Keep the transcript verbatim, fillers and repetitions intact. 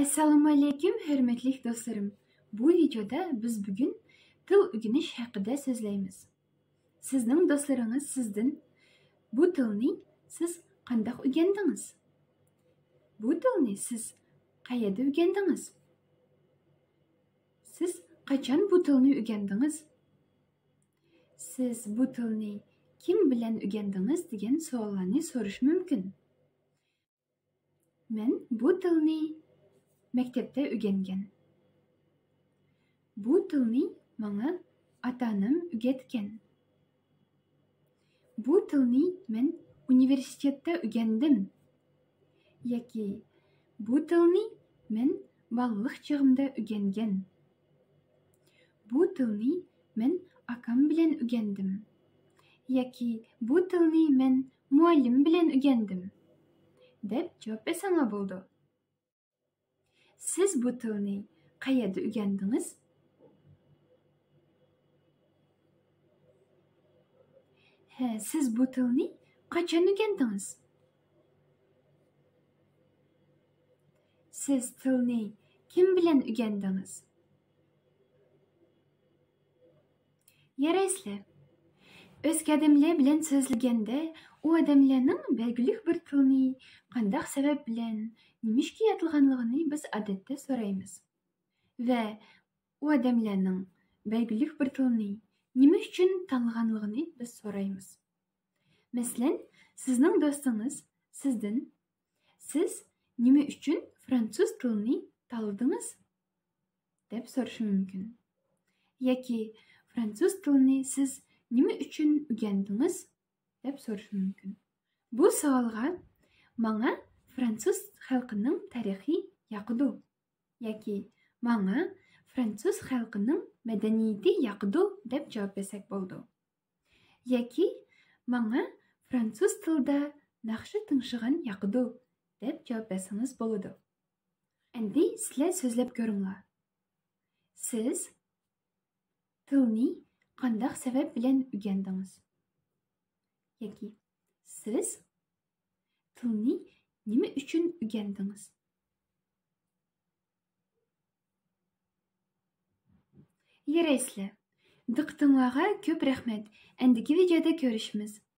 ئەسسالامۇئەلەيكۇم، ھۆرمەتلىك دوستلىرىم. بۇ ۋىدېئودا بىز بۈگۈن تىل ئۆگىنىش ھەققىدە سۆزلەيمىز. سىزنىڭ دوستلىرىڭىز سىزدىن بۇ تىلنى سىز قانداق ئۆگەندىڭىز؟ بۇ تىلنى سىز قەيەردە ئۆگەندىڭىز؟ سىز قاچان بۇ تىلنى ئۆگەندىڭىز؟ سىز بۇ تىلنى كىم بىلەن ئۆگەندىڭىز دېگەن سوئاللارنى سورىشى مۇمكىن. مەن بۇ تىلنى مەكتەپتە ئۆگەنگەن. بۇ تىلنى ماڭا ئاتا-ئانام ئۆگەتكەن. بۇ تىلنى مەن ئۇنىۋېرسىتېتتا ئۆگەندىم. ياكى بۇ تىلنى مەن بالىلىق چېغىمدا ئۆگەنگەن. بۇ تىلنى مەن ئاكام بىلەن ئۆگەندىم. ياكى بۇ تىلنى مەن مۇئەللىم بىلەن ئۆگەندىم، دەپ جاۋاب بەرسەڭلار بولىدۇ. سىز بۇ تىلنى قەيەردە ئۆگەندىڭىز؟ ھە، سىز بۇ تىلنى قاچان ئۆگەندىڭىز؟ سىز تىلنى كىم بىلەن ئۆگەندىڭىز؟ يارايسىلەر. ئۆزگە ئادەملەر بىلەن سۆزلىگەندە، ئۇ ئادەملەرنىڭ بەلگىلىك بىر تىلنى قانداق سەۋەب بىلەن، نېمىشقا يادلىغانلىقىنى بىز ئادەتتە سورايمىز. ۋە ئۇ ئادەملەرنىڭ بەلگىلىك بىر تىلنى نېمە ئۈچۈن تاللىغانلىقىنى بىز سورايمىز. مەسىلەن، سىزنىڭ دوستىڭىز سىزدىن، «سىز نېمە ئۈچۈن فرانسۇز تىلىنى تاللىدىڭىز؟» دەپ سورىشى مۇمكىن. ياكى، «فرانسۇز تىلىنى سىز نېمە ئۈچۈن ئۆگەندىڭىز؟» دەپ سورىشى مۇمكىن. بۇ سوئالغا، «ماڭا فرانسۇز خەلقىنىڭ تارىخى ياقىدۇ» ياكى «ماڭا فرانسۇز خەلقىنىڭ مەدەنىيىتى ياقىدۇ» دەپ جاۋاب بەرسەك بولىدۇ. ياكى «ماڭا فرانسۇز تىلىدا ناخشا تىڭشىغان ياقىدۇ» دەپ جاۋاب بەرسىڭىز بولىدۇ. ئەمدى سىلەر سۆزلەپ كۆرۈڭلار. سىز تىلنى قانداق سەۋەب بىلەن ئۆگەندىڭىز؟ ياكى سىز تىلنى نېمە ئۈچۈن ئۆگەندىڭىز؟ يارايسىلەر. دىققىتىڭلارغا كۆپ رەھمەت. ئەندىكى ۋىدېئودا كۆرۈشىمىز.